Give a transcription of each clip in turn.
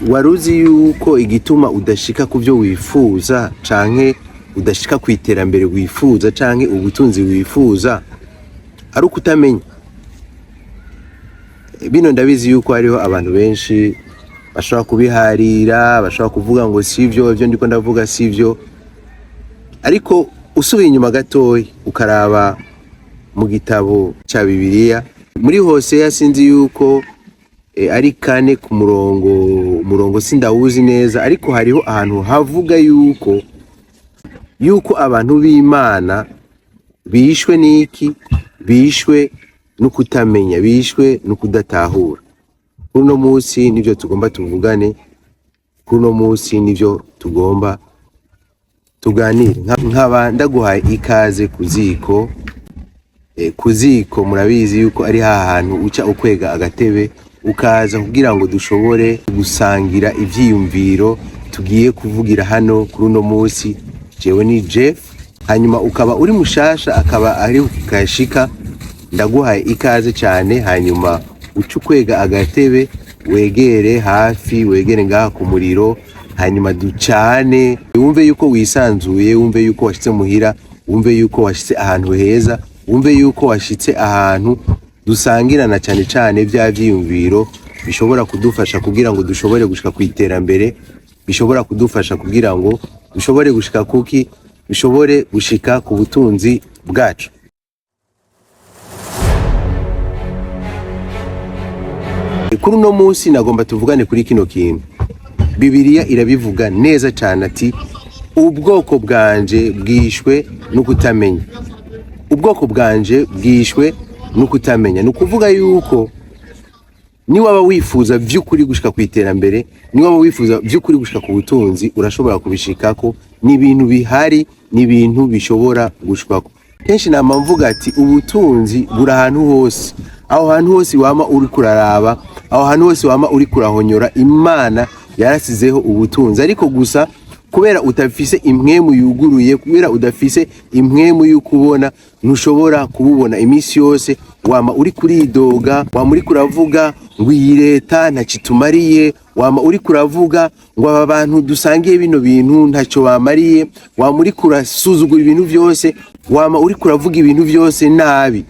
Waruzi yuko igituma udashika kuvyo wifuza canke udashika kw'iterambere wifuza canke ubutunzi wifuza ari ukutamenya? Bino ndabizi yuko hariho abantu benshi bashobora kubiharira, bashobora kuvuga ngo sivyo, ivyo ndiko ndavuga sivyo, ariko usubiye inyuma gatoyi ukaraba mu gitabo ca Bibiliya muri Hoseya, sinzi yuko ari 4 ku murongo, umurongo sindawuzi neza, ariko hariho ahantu havuga yuko abantu b'Imana bishwe n'iki? Bishwe no kutamenya, bishwe no kudatahura. Kuri uno munsi nivyo tugomba tuvugane, kuri uno munsi nivyo tugomba tuganire. Nkaba ndaguhaye ikaze ku ziko. Ku ziko murabizi yuko ari hahantu uca ukwega agatebe ukaza kugira ngo dushobore gusangira ivyiyumviro tugiye kuvugira hano kuri uno munsi. Jewe ni Jeff, hanyuma ukaba uri mushasha akaba ari kashika, ndaguhaye ikaze cyane. Hanyuma uca ukwega agatebe wegere hafi, wegere ngaha ku muriro, hanyuma ducane, wumve yuko wisanzuye, wumve yuko washitse muhira, wumve yuko washitse ahantu heza, wumve yuko washitse ahantu dusangirana cyane cyane bya vyiyumviro bishobora kudufasha kugira ngo dushobore gushika ku iterambere, bishobora kudufasha kugira ngo dushobore gushika kuki, dushobore gushika ku butunzi bwacu. Kuri uno munsi nagomba tuvugane kuri kino kintu. Bibiliya irabivuga neza cyane ati ubwoko bwanje bwishwe no kutamenya. Ubwoko bwanje bwishwe no kutamenya. Ni ukuvuga yuko niwaba wifuza vy'ukuri gushika ku iterambere, niwaba wifuza vy'ukuri gushika ku butunzi, urashobora kubishikako. Ni ibintu bihari, ni ibintu bishobora gushikako. Kenshi nama mvuga ati ubutunzi buri ahantu hose, aho hantu hose wama uri kuraraba, aho hantu hose wama uri kurahonyora, Imana yarasizeho ubutunzi. Ariko gusa kubera udafise impwemu yuguruye, kubera udafise impwemu y'ukubona, ntushobora kububona. Iminsi yose wama uri kuridoga, wama uri kuravuga ngo iyi leta ntacitumariye, wama uri kuravuga ngo aba bantu dusangiye bino bintu ntacyo bamariye, wama uri kurasuzugura ibintu vyose, wama uri kuravuga ibintu vyose nabi.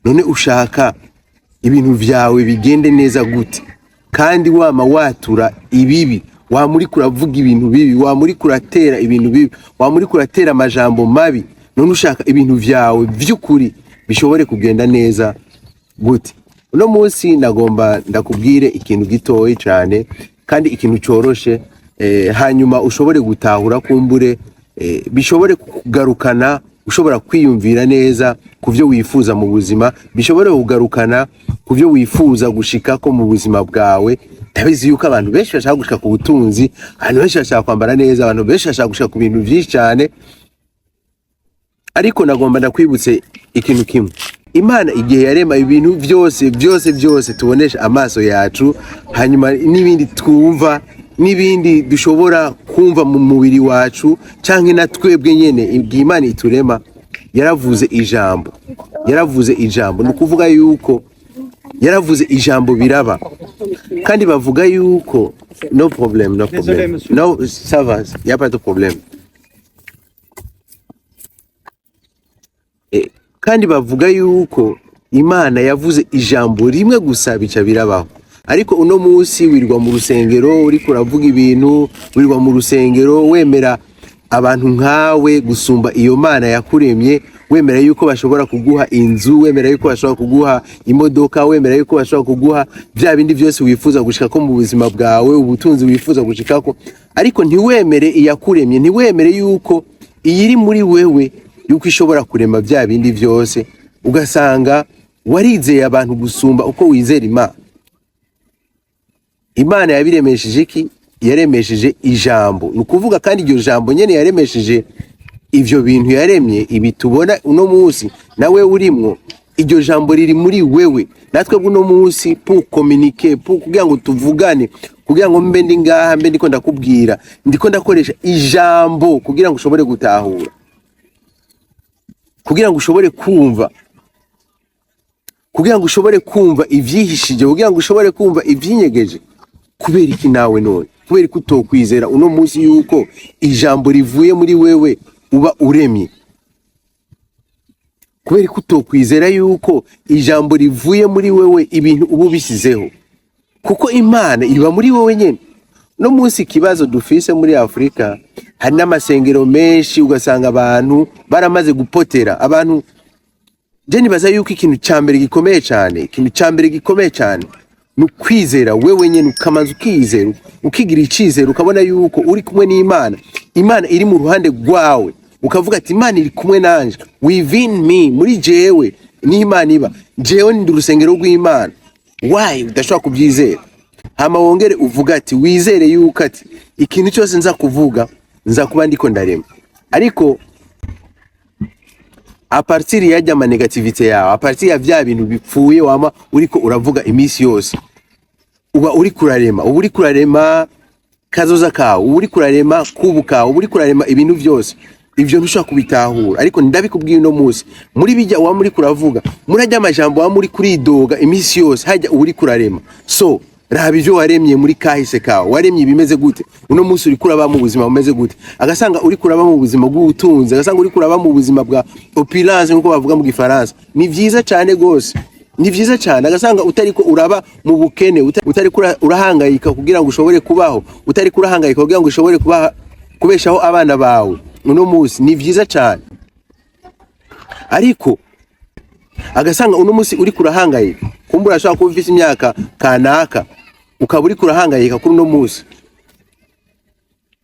None ushaka ibintu vyawe bigende neza gute kandi wama watura ibibi, wama uri kuravuga ibintu bibi, wama uri kuratera ibintu bibi, wama uri kuratera amajambo mabi? None ushaka ibintu vyawe vy'ukuri bishobore kugenda neza gute? Uno munsi nagomba ndakubwire ikintu gitoyi cane kandi ikintu coroshe, hanyuma ushobore gutahura kumbure, bishobore kugarukana ushobora kwiyumvira neza ku vyo wifuza mu buzima, bishobore kugarukana ku vyo wifuza gushikako mu buzima bwawe. Ndabizi yuko abantu benshi bashaka gushika ku butunzi, abantu benshi bashaka kwambara neza, abantu benshi bashaka gushika ku bintu vyinshi cane, ariko nagomba ndakwibutse ikintu kimwe. Imana igihe yarema ibintu vyose vyose vyose tubonesha amaso yacu, hanyuma n'ibindi twumva n'ibindi dushobora kumva mu mubiri wacu canke na twebwe nyene, igihe Imana iturema yaravuze ijambo, yaravuze ijambo. Ni ukuvuga yuko yaravuze ijambo biraba. Kandi bavuga yuko no problème, no problème, no ça va, y a pas de problème. Kandi bavuga yuko Imana yavuze ijambo rimwe gusa bica birabaho. Ariko uno munsi wirirwa mu rusengero uriko uravuga ibintu, wirirwa mu rusengero wemera abantu nkawe gusumba iyo Mana yakuremye, wemera yuko bashobora kuguha inzu, wemera yuko bashobora kuguha imodoka, wemera yuko bashobora kuguha vya bindi vyose wifuza gushikako mu buzima bwawe, ubutunzi wifuza gushikako, ariko ntiwemere iyakuremye, ntiwemere yuko iyiri muri wewe yuko ishobora kurema vya bindi vyose. Ugasanga warizeye abantu gusumba uko wizera Imana. Imana yabiremesheje iki? Yaremesheje ijambo. Ni ukuvuga kandi iryo jambo nyene yaremesheje ivyo bintu yaremye, ibi tubona uno munsi nawe urimwo, iryo jambo riri muri wewe. Natwe uno munsi pour communiquer, pour kugira ngo tuvugane, kugira ngo mbe ndi ngaha, mbe ndiko ndakubwira, ndiko ndakoresha ijambo kugira ngo ushobore gutahura, kugira ngo ushobore kumva, kugira ngo ushobore kumva ivyihishije, kugira ngo ushobore kumva ivyinyegeje. Kubera iki nawe none? Kubera ko utokwizera uno munsi yuko ijambo rivuye muri wewe uba uremye? Kubera ko utokwizera yuko ijambo rivuye muri wewe ibintu uba ubisizeho, kuko Imana iba muri wowe nyene? No munsi ikibazo dufise muri Afurika, hari n'amasengero menshi, ugasanga abantu baramaze gupotera abantu. Je nibaza yuko ikintu ca mbere gikomeye cyane, ikintu ca mbere gikomeye cyane ni ukwizera wewe nyene, ukamanza ukizera, ukigira icizere, ukabona yuko uri kumwe n'Imana, Imana iri mu ruhande rwawe, ukavuga ati: "Imana iri kumwe nanje, within me, muri jewe n'Imana iba, jewe ndi urusengero rw'Imana." Why udashobora kubyizera? Hama wongere uvuga ati, wizere yuko ati ikintu cyose nza kuvuga nza kuba ndiko ndarema. Ariko à partir yajya ama négativité yawe, à partir ya vya bintu bipfuye wama uriko uravuga iminsi yose, uba uri kurarema, uba uri kurarema kazoza kawe, uba uri kurarema kubu kawe, uba uri kurarema ibintu byose. Ivyo ntushobora kubitahura, ariko ndabikubwiye uno munsi: muri bijya wama uri kuravuga, murajya amajambo wama uri kuridoga iminsi yose, hajya uba uri kurarema. So raba ivyo waremye muri kahise kawe. Waremye ibimeze gute? Uno munsi uri kuraba mu buzima bumeze gute? Agasanga uri kuraba mu buzima bw'ubutunzi, agasanga uri kuraba mu buzima bwa opulence nkuko bavuga mu Gifaransa, ni vyiza cane gose, ni vyiza cyane. Agasanga utariko uraba mu bukene, utariko urahangayika kugira ngo ushobore kubaho, utariko urahangayika kugira ngo ushobore kubaha, kubeshaho abana bawe uno munsi, ni vyiza cyane. Ariko agasanga uno munsi uri kurahangayika, kumbura urashobora kuba ufise imyaka kanaka, ukaba uri kurahangayika kuri uno munsi,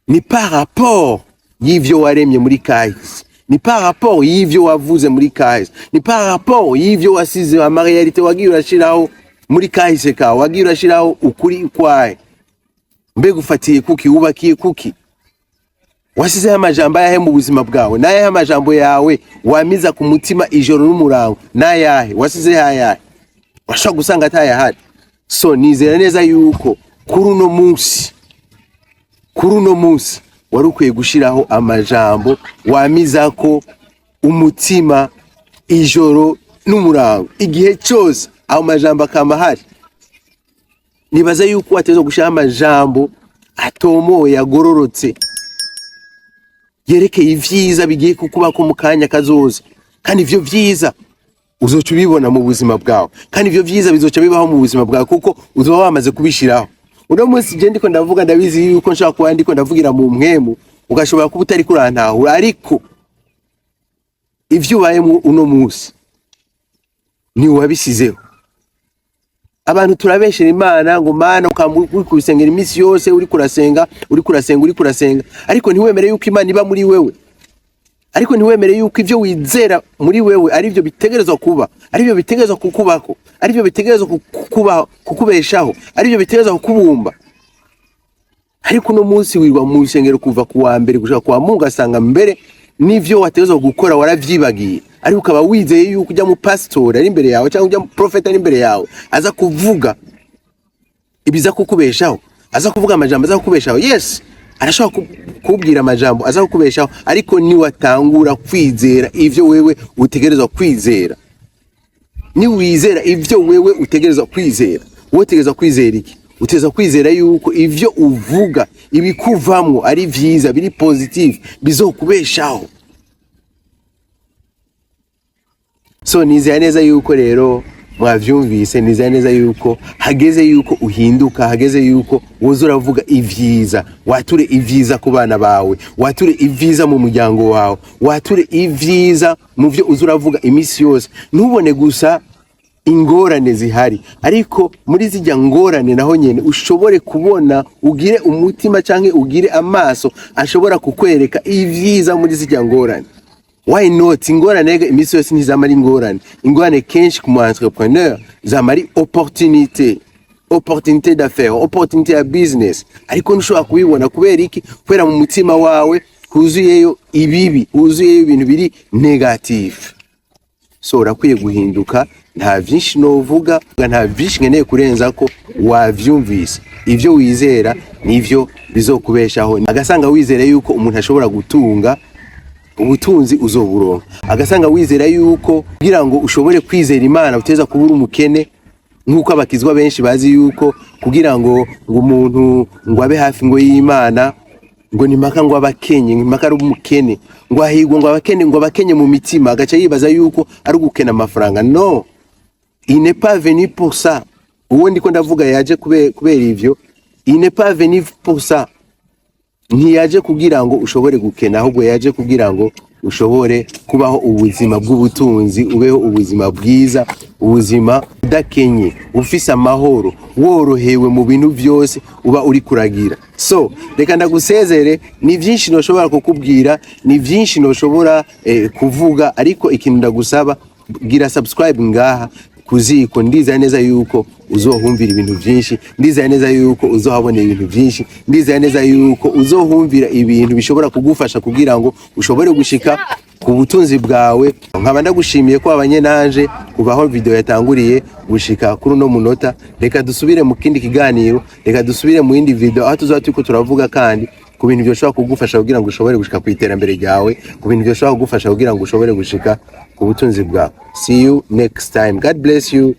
ni par rapport y'ivyo waremye muri kahise, ni par rapport y'ivyo wavuze muri kahise, ni par rapport y'ivyo wasize, ama réalité wagiye urashiraho muri kahise kawe. Wagiye urashiraho ukuri kwahe? Mbega ufatiye kuki? Wubakiye kuki? Wasizeho amajambo ayahe mu buzima bwawe? N'ayahe amajambo yawe wamiza ku mutima ijoro n'umurango? N'ayahe wasizeho? Ayahe? Washobora gusanga atayahari. So nizera neza yuko kuri uno munsi wari ukwiye gushiraho amajambo wamizako umutima ijoro n'umurango, igihe cyose ayo majambo akaba ahari. Nibaza yuko wateza gushiraho amajambo atomoye, agororotse, yerekeye ivyiza bigiye kukubako mu kanya kazoza. Kandi ivyo vyiza uzoca ubibona mu buzima bwawe, kandi ivyo vyiza bizoca bibaho mu buzima bwawe, kuko uzoba wamaze kubishiraho. Uno munsi je ndiko ndavuga, ndabizi yuko nshobora kuba ndiko ndavugira mu mpwemu, ugashobora kuba utariko urantahura, ariko ivyo ubayemwo uno munsi ni wabisizeho. Abantu turabeshera Imana ngo Mana, ukamba uri kubisengera iminsi yose, uri kurasenga, uri kurasenga, uri kurasenga, ariko ntiwemere yuko Imana iba muri wewe, ariko ntiwemere yuko ivyo wizera muri wewe ari byo bitegerezwa kuba, ari byo bitegerezwa kukubako, ari byo bitegerezwa kukubaho, kukubeshaho, ari byo bitegerezwa kukubumba. Ariko uno munsi wirwa mu rusengero kuva ku wa mbere gushika ku wa Mungu, ugasanga mbere n'ivyo wategerezwa gukora waravyibagiye, ariko ukaba wizeye yuko ujya mu pasitori ari imbere yawe cyangwa ujya mu profeta ari imbere yawe aza kuvuga ibiza kukubeshaho, aza kuvuga amajambo aza kukubeshaho. Yes, arashobora kubwira amajambo aza kukubeshaho, ariko niwatangura kwizera ivyo wewe utegerezwa kwizera, niwizera ivyo wewe utegerezwa kwizera, wowe utegerezwa kwizera iki? Utegerezwa kwizera yuko ivyo uvuga, ibikuvamwo ari vyiza, biri positive, bizokubeshaho. So nizera neza yuko rero mwavyumvise. Nizera neza yuko hageze yuko uhinduka, hageze yuko woza uravuga ivyiza, wature ivyiza ku bana bawe, wature ivyiza mu muryango wawe, wature ivyiza mu vyo uza uravuga iminsi yose. Ntubone gusa ingorane zihari, ariko muri zijya ngorane naho nyene ushobore kubona, ugire umutima canke ugire amaso ashobora kukwereka ivyiza muri zijya ngorane. Why not? Ingorane rega iminsi yose ntizama ari ingorane. Ingorane kenshi ku mu entrepreneur zama ari opportunité, opportunité d'affaires, opportunité ya business. Ariko ntushobora kubibona. Kubera iki? Kubera mu mutima wawe huzuyeyo ibibi, huzuyeyo ibintu biri négatif. So urakwiye guhinduka. Nta vyinshi novuga, nta vyinshi nkeneye kurenza ko wavyumvise. Ivyo wizera nivyo bizokubeshaho. Agasanga wizera yuko umuntu ashobora gutunga ubutunzi, uzoburonka. Agasanga wizera yuko kugira ngo ushobore kwizera Imana uteza kuba uri umukene. Nk'uko abakizwa benshi bazi yuko kugira ngo umuntu ngo abe hafi ngo y'Imana, ngo ni mpaka ngo abakenye, ngo impaka ari umukene, ngo ahigwe, ngo abakene, ngo abakenye mu mitima, agaca yibaza yuko ari ugukena amafaranga. No, il n'est pas venu pour ça. Uwo ndiko ndavuga yaje kubera ivyo, il n'est pas venu pour ça. Ntiyaje kugira ngo ushobore gukena, ahubwo yaje kugira ngo ushobore kubaho ubuzima bw'ubutunzi, ubeho ubuzima bwiza, ubuzima udakenye, ufise amahoro, worohewe mu bintu byose uba uri kuragira. So reka ndagusezere. Ni byinshi noshobora kukubwira, ni byinshi noshobora kuvuga, ariko ikintu ndagusaba, gira subscribe ngaha kuziko. Ndizeye neza yuko uzohumvira ibintu byinshi, ndizeye neza yuko uzohabonera ibintu byinshi, ndizeye neza yuko uzohumvira ibintu bishobora kugufasha kugira ngo ushobore gushika ku butunzi bwawe. Nkaba ndagushimiye ko wabanye nanje kuva aho video yatanguriye gushika kuri uno munota. Reka dusubire mu kindi kiganiro, reka dusubire mu yindi video, aho tuzaba turiko turavuga kandi ku bintu byoshobora kugufasha kugira ngo ushobore gushika ku iterambere ryawe, ku bintu byoshobora kugufasha kugira ngo ushobore gushika ku butunzi bwawe. See you next time. God bless you.